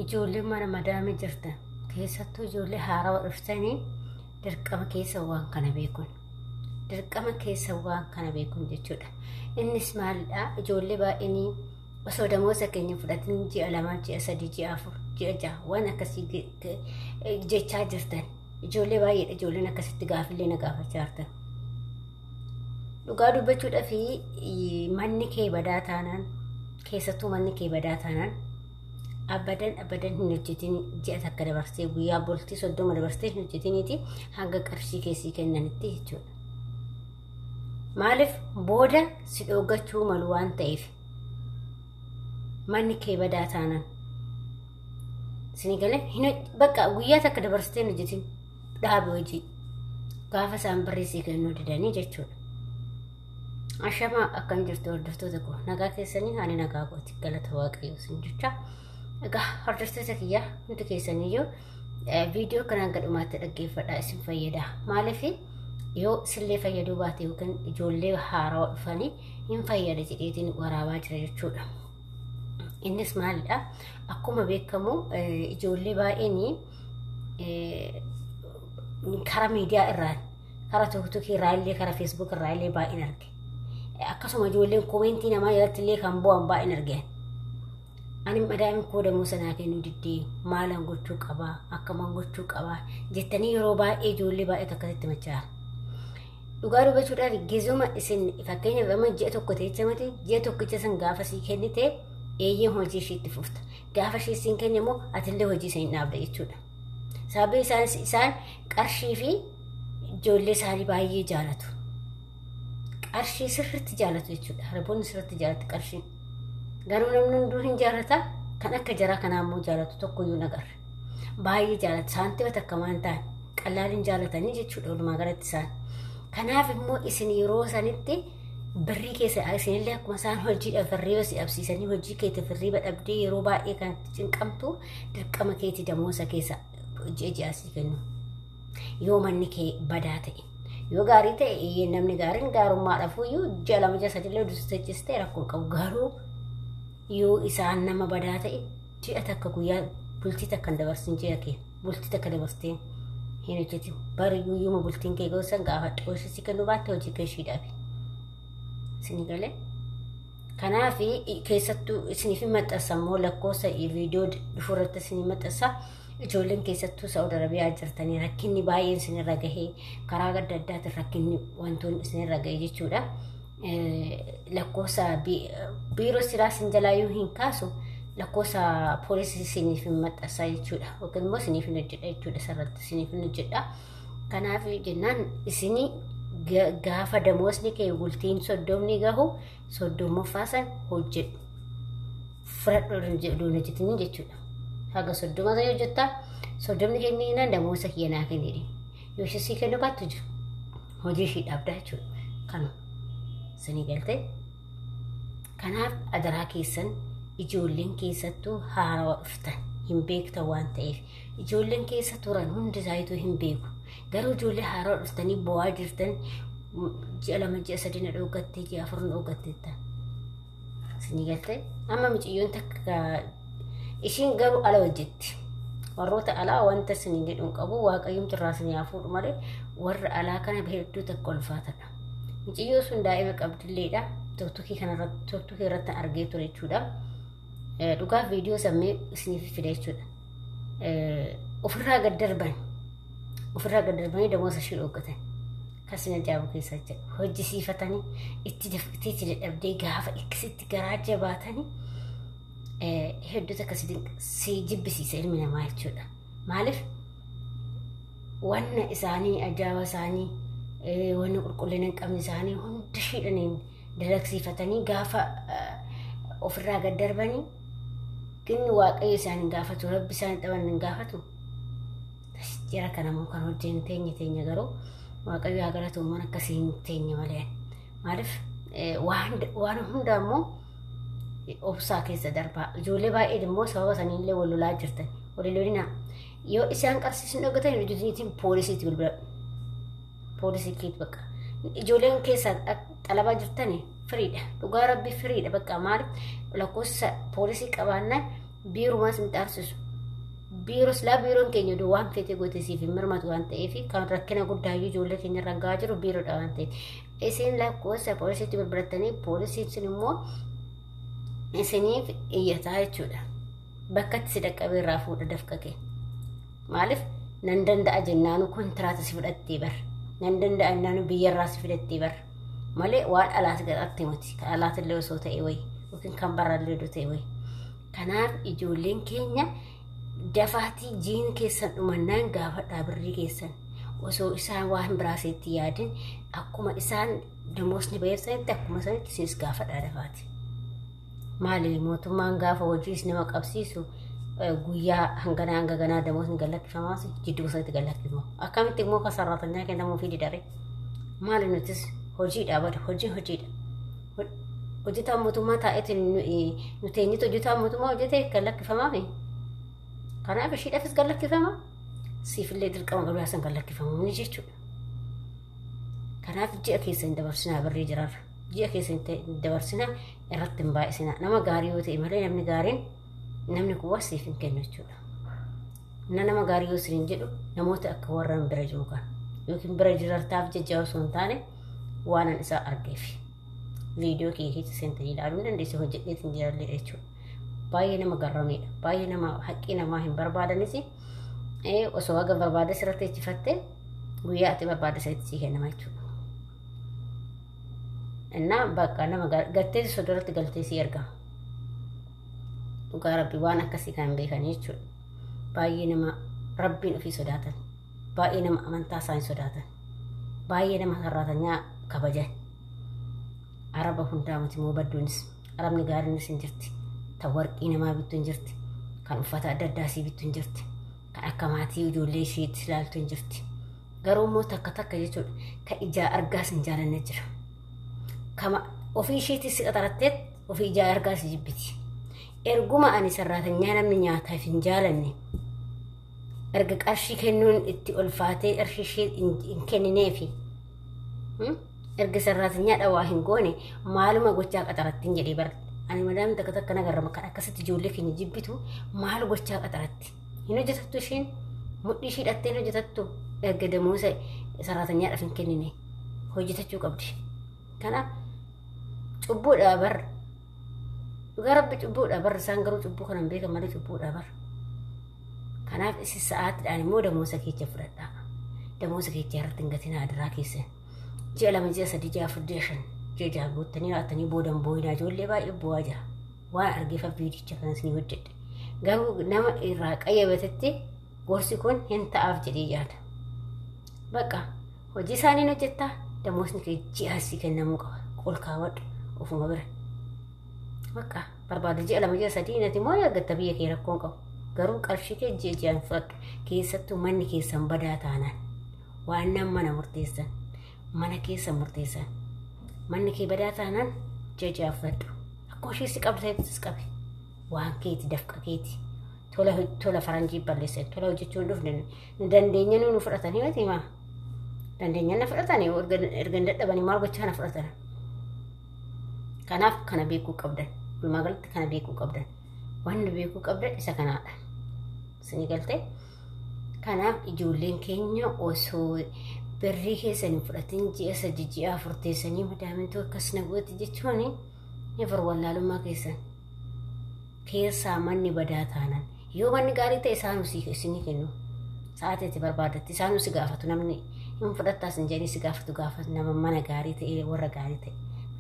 Ijoolleen mana madaamii jirtan keessattuu ijoollee haarawaa dhuftanii dirqama keessa waan kana beekuun dirqama keessa waan kana beekuun jechuudha. Innis maalidhaa? Ijoollee baay'een osoo damoosa keenya fudhatin ji'a 2, ji'a 3, ji'a 4, ji'a 6 waan akkasii jechaa jirtan. Ijoollee baay'eedha, ijoolleen akkasitti gaafillee na gaafachaa jirtan. Dhugaa dubbachuudhaaf, manni kee badaa taanaan, keessattuu manni kee badaa taanaan, abadan abadan hin hojjetin. Ji'a takka dabarsee, guyyaa bultii 30 dabarsee hin hojjetiniiti hanga qarshii keessii kennanitti jechuudha. Maaliif? Booda si dhoggachuu malu waan ta'eef, manni kee badaa taanaan. Isinii galee? Bakka guyyaa takka dabarsitee hin hojjetin, dhaabe hojii gaafa isaan birrii sii kennuu didanii jechuudha. Ashamaa, akkam jirtu hordoftoota koo? Nagaa keessanii? Ani nagaa kooti, galata Waaqayyoo isin jecha. Egaa hordoftoota kiyyaa, hundi keessaniyyuu viidiyoo kanaan gadhumaatti dhaggeeffadhaa, isin fayyada. Maaliif? Yoo isillee fayyaduu baate yookiin ijoollee haarawaa dhufanii hin fayyada jedheetiin waraabaa jira jechuudha. Innis maalidha? Akkuma beekamu ijoollee baay'een karaa miidiyaa irraan, karaa TikTokii irraa illee, karaa Facebook irraa illee baay'een arge. Akkasuma ijoolleen commentii namaa jalatti illee kan bu'an baay'een arge. Ani madaamiin koo damooza sanaa kennuu diddee, maalan gochuu qabaa, akkaman gochuu qabaa jettanii yeroo baay'ee ijoollee baay'eetu akkasitti machaara. Dhugaa dubbachuudhaaf, gizuma isin fakkeenyaaf amma ji'a tokko teecha miti, ji'a tokkicha san gaafa sii kennite, eeyyee, hojii ishee itti fufta. Gaafa ishee siin kenne immoo atillee hojii isa hin dhaabda jechuudha. Sababii isaan qarshii fi ijoollee isaanii baay'ee jaalatu. Qarshii sirriitti jaalatu jechuudha. Harboonni sirriitti jaalatu qarshii. Garuu namni hunduu hin jaalata, kan akka jaraa kanaa immoo jaalatu tokkoyyuu hin agarre. Baay'ee jaalatu. Saantima takka waan ta'an qallaaliin jaalatanii jechuudha walumaa galatti isaan. Kanaaf immoo isin yeroo sanitti birrii keessa isinillee akkuma isaan hojiidhaaf hirriiba si dhabsiisanii, hojii keetiif hirriiba dhabdee yeroo baay'ee kan cinqamtu, dirqama keetii damoosa keessa ji'a ji'a sii kennu. Yoo manni kee badaa ta'e. Yoo gaarii ta'e, eeyyee, namni gaariin gaarummaadhaaf iyyuu ji'a 2, ji'a 3 illee dursachistee rakkoo qabu. Garuu yoo isaan nama badaa ta'e, ji'a takka, guyyaa bultii takka hin dabarsin, ji'a kee bultii takka dabarsitee hin hojjetin. Bari guyyuma bultiin kee goosan gaafa hojii si kennuu baatte, hojii kee ishii dhabe. Isinii galee? Kanaaf keessattuu isiniif maxxansa immoo lakkoofsa viidiyoo dhufu irratti isinii maxxansa. Ijoolleen keessattuu Saa'ud Arabiyaa jirtanii rakkinni baay'een isinirra gahee, karaa adda addaatiin rakkinni wantoonni isinirra gahee jechuudha. Lakkoofsa biiroo siraa isin jalaayyuu hin kaasu, lakkoofsa poolisii isiniif hin maxxansa jechuudha. Yookiin immoo isiniif hin hojjedha jechuudha, sarratti isiniif hin hojjedha. Kanaaf jennaan isinii gaafa damoosni kee bultiin 30 gahu, 30ffaa san hojjedhu. Fudhadhu jedhuun hojjetanii jechuudha. Haga 30 san hojjettaa, 30 kennina, damoosa kiyya naa kenni. Yoo ishee sii kennu baattu jiru, hojii ishii dhaabda jechuudha. Kanuma. Isinii galtee? Kanaaf adaraa keessan, ijoolleen keessattuu haarawaa dhuftan hin beektan waan ta'eef, ijoolleen keessa turan hundi isaayituu hin beeku. Garuu ijoollee haarawaa dhuftanii bo'aa jirtan, ji'a 2, ji'a 3 na dhooggattee, ji'a 4 na dhooggatteetta. Isinii galtee? Amma miciyyoon takka ishiin garuu ala hojjetti. Warroota alaa wanta isin jedhu hin qabu, Waaqayyoomti irraa isin haa fuudhu malee, warra alaa kana hedduu takka ulfaatadha. Miciyyoo sun daa'ima qabdilleedha. TikTokii kanarratti, TikTokii irratti argee ture jechuudha. Dhugaa viidiyoo sammee isiniif fida jechuudha. Ofirraa gad darban. Ofirraa gad darbanii damoosa ishee dhooggatan. Kan isin ajaa'ibu keessaa jira. Hojjisiifatanii itti daftee itti dadhabdee gaafa ikkisitti garaa jabaatanii, hedduu takka si jibbisiisa ilmi namaa jechuudha. Maaliif? Wanna isaanii ajaa'iba isaanii, wanna qulqullina hin qabne isaanii hundi ishiidhaniin dalagsiifatanii gaafa ofirraa gad darbanii, ginni Waaqayyo isaan hin gaafatu, Rabbi isaan taphan hin gaafatu. Jara kana immoo kan hojii teenya teenya, garuu Waaqayyo haa galatu, mana akkasii hin teenye malee. Maaliif? Waan hundaa immoo obsaa keessa darbaa. Ijoollee baay'een immoo sababa saniillee wal lolaa jirtan. Wal lolinaa. Yoo isaan qarsiisin dhogatan, hojjetaniitiin poolisiitti bilbiladhu. Poolisii keetti bakka. Ijoolleen keessaa xalabaa jirtani firiidha. Dhugaa Rabbi firiidha bakka. Maaliif? Lakkoofsa poolisii qabaannaan biirumaas hin xaarsisu. Biiroo silaa biiroon keenya oduu waan feete goote siif hin mirmatu waan ta'eef kan rakkina guddaayyuu ijoollee keenya irraan gahaa jiru biiroodha waan ta'eef. Isin lakkoofsa poolisiitti bilbilattanii poolisiin sun immoo isiniif iyyataa jechuudha. Bakka itti si dhaqqabee irraa fuudha dafqa kee. Maaliif nan danda'a jennaanu kontiraata si fudhattee bar. Nan danda'a jennaanu biyyarraa si fidattee bar. Malee waan alaas gaxatte miti. Kan alaatillee osoo ta'e wayi yookiin kan barraallee osoo ta'e wayi. Kanaaf ijoolleen keenya dafaatii jiin keessan dhumannaan gaafadhaa birrii keessan. Osoo isaan waan biraa sitti yaadin akkuma isaan damoosni ba'eef akkuma sanitti isinis gaafadhaa dafaati. Maali mootummaan gaafa hojiis nama qabsiisu guyyaa hanganaa hanga ganaa damoosni gallakkifamaas jidduu sanatti gallakkifama. Akkamitti immoo kan sarraatanyaa kennamuufii didare? Maali nutis hojiidha bada hojiin hojiidha. Hojjetaan mootummaa taa'eeti nuti eenyutu hojjetaan mootummaa hojjete gallakkifamaami? Kanaaf ishiidhaafis gallakkifama. Siifillee dirqama gabaa san gallakkifamu ni jechuudha. Kanaaf ji'a keessa hin dabarsinaa birrii jiraarra. Ji'a keessa hin dabarsinaa irratti hin baay'isinaa. Nama gaarii yoo ta'e malee namni gaariin namni kun siif hin kennu jechuudha. Nama gaarii yoo isin jedhu namoota akka warra bira jiru kan yookiin bira jirartaaf jajjaa osoo hin taane waan an isaa argeef. Viidiyoo kee keessa seentanii ilaaluu hin dandeessu hojjedheetiin jirallee jechuudha. Baay'ee nama garrameedha. Baay'ee nama haqqii namaa hin barbaadanis osoo haga barbaade sirratti echifatte guyyaa ati barbaade sanitti sii kennama jechuudha. Innaa bakka nama gattee sodoratti galtee sii ergama. Dhugaa rabbi waan akkasii kan beekan jechuudha. Baay'ee nama rabbiin ofii sodaatan. Baay'ee nama amantaa isaanii sodaatan. Baay'ee nama sarraatanyaa kabajan. Araba hundaa miti moo badduunis arabni gaariinis hin jirti. Tan warqii namaa bittu hin jirti. Kan uffata adda addaa sii bittu hin jirti. Kan akka maatii ijoollee isheetti ilaaltu hin jirti. Garuu immoo takka takka jechuudha kan ijaa argaas hin jaalanne jira. Kama ofii isheetti si qaxaratteet ofii ijaa argaas jibbiti. Erguma ani sarraatanyaa namni nyaataaf hin jaalanne erga qarshii kennuun itti ulfaatee qarshii ishee hin kennineefi erga sarraatanyaa dhawaa hin goone maaluma gochaa qaxarattiin jedhee bara. Ani madaamni takka takka nagarrama kan akkasitti ijoollee keenya jibbitu maal gochaa qaxaratti. Hin hojjetattu isheen mudhii ishii hidhattee hin hojjetattu erga damoosa sarraatanyaadhaaf hin kennine hojjetachuu qabdi. Kanaaf cubbuudha bar. Dhugaa rabbi cubbuudha bar isaan garuu cubbuu kana hin beekan malee cubbuudha bar. Kanaaf isin sa'aatiidhaan immoo damoosa keessa fudhadhaa. Damoosa keessa irratti hin gatinaa adiraa keessa. Ji'a 2 ji'a 3 ji'a 4 ji'a 5 ji'a 6 guuttanii raatanii boodan boo'inaa ijoollee baay'ee boo'aa jira. Waan argeef viidicha kanas ni hojjedhe. Garuu nama irraa qayyabatetti gorsi kun hin ta'aaf jedhee yaada. Bakka hojii isaaniin hojjettaa damoosni kee ji'a sii kennamuu qaba. Ol kaawwadhu ofuma bira. Bakka barbaada ji'a 2 ji'a 3 nati immoo argatta biyya kee rakkoon qabu. Garuu qarshii kee ji'a ji'aan fudhadhu. Keessattuu manni keessan badaa taanaan waan nama mana murteessan mana keessa murteessan manni kee badaa taanaan ji'a ji'aan fudhadhu. Akkuma ishee si qabdu ta'ettis qabi. Waan keeti dafqa keeti. Tola tola faranjii balleessan tola hojjechuu hin dhufne nu dandeenya nu fudhatanii miti maa. Dandeenya na fudhatanii erga hin dadhabanii maal gochaa na fudhatan. Kanaaf kana beekuu qabdan. Walumaa galatti kana beekuu qabdan. Wanni beekuu qabdan isa kanaadha. Isinii galtee? Kanaaf ijoolleen keenya osoo birrii keessan hin fudhatin ji'a 3 ji'a 4 teessanii madaamintuu akkas na gooti jechuun never wallaalummaa keessan. Keessaa manni badaa taanan yoo manni gaarii ta'e isaanuu si isinii kennu. Sa'aatii ati barbaadatti isaanuu si gaafatu namni hin fudhattaas hin jedhanii si gaafatu gaafa nama mana gaarii ta'e warra gaarii ta'e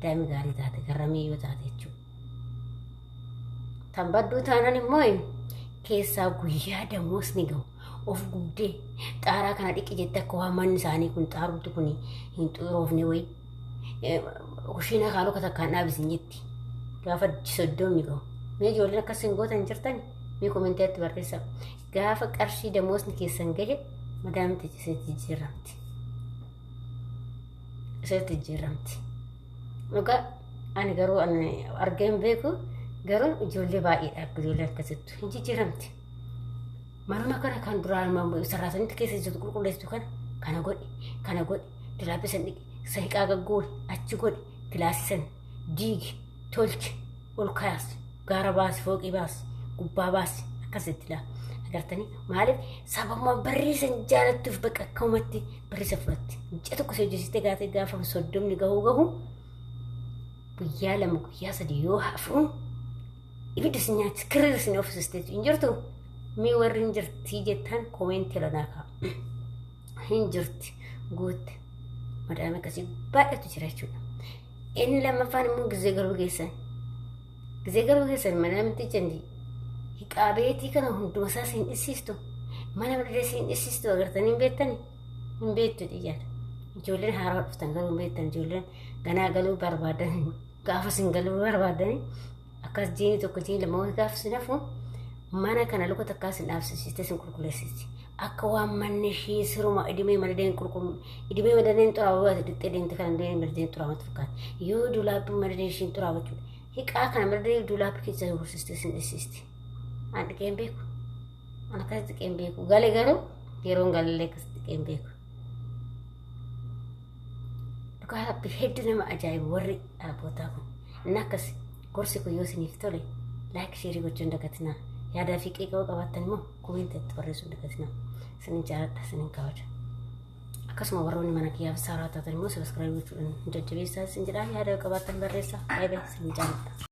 madaamii gaarii taate garramii yoo taate jechuudha. Tan badduu taanan immoo keessaa guyyaa damoosni gahu of gubdee xaaraa kana dhiqi jette akka waan manni isaanii kun xaarumti kun hin xuroofne wayi. Kushiinaa kaanuu ka takkaan dhaabisin jetti. Gaafa 30 gahu. Mee ijoolleen akkas hin gootan jirtan mee koomentiyaatti barreessaa. Gaafa qarshii damoosni keessan gahe madaamti isatti jijjiiramti. Isatti jijjiiramti. Dhugaa ani garuu ani argee hin beeku garuu ijoollee baay'eedha akka ijoollee akkasittu hin jijjiiramti. Manuma kana kan duraan sarraatanitti keessa jirtu qulqulleessitu kana kana godhi kana godhi dilaabii san dhiqi san hiqaa gaggoori achi godhi kilaasii san diigi tolchi ol kaasi gaara baasi fooqii baasi gubbaa baasi Akkasitti laa agartanii maaliif sababuma barriisan jaalattuuf bakka akkamumatti barriisa fudhatti. Ji'a tokko si hojjechiistee gaatee gaafa 30 gahuu gahu guyyaa 2 guyyaa 3 yoo hafu ibidda si nyaachis kirriira si oofsisteetu hin jirtu. Mee warri hin jirti jettan comment lanaa ka'a. Hin jirti guutte madaama akkasii baay'eetu jira jechuudha. Inni lammaffaan immoo gizee galuu geessan. Gizee galuu geessan madaamticha hiqaa beetii kana hunduma isaa siin dhissiistu. Mana madadee siin dhissiistu agartanii hin beektani? Hin beektu xiyyaadha. Ijoolleen haaraa dhuftan galuu hin beektan. Ijoolleen ganaa galuu barbaadan gaafa sin galuu barbaadan akkas jiini 1 jiini 2 gaafa sin hafu mana kana luka takkaa sin dhaabsisiiste sin qulqulleessiti. Akka waan manni ishii siruma idimee madadeen qulqullu idimee madadeen xuraawaa baate dhixxee deemte kana deemee madadeen xuraawatu fakkaata. Yoo dulaappi madadeen ishiin xuraawachuudha. Hiqaa kana madadee dulaappi keessa gursistee sin dhissiisti. An dhiqee hin beeku. An akkasitti dhiqee hin beeku. Gale garuu yeroon galallee akkasitti dhiqee hin beeku. Dhugaa rabbi hedduu nama ajaa'ibu warri dhaabbootaa kun. Inni akkas gorsi kun yoo isiniif tole like share gochuu hin dagatinaa. Yaadaa fi qeeqa qabaattan immoo comment itti barreessuu hin dagatinaa. Isinin jaaladha, isinin kabaja. Akkasuma warroonni mana kiyyaaf saaraa taatan immoo subscribe gochuudhaan jajjabeessaa isin jedhaa yaada qabaattan barreessaa. Baay'ee isinin jaaladha.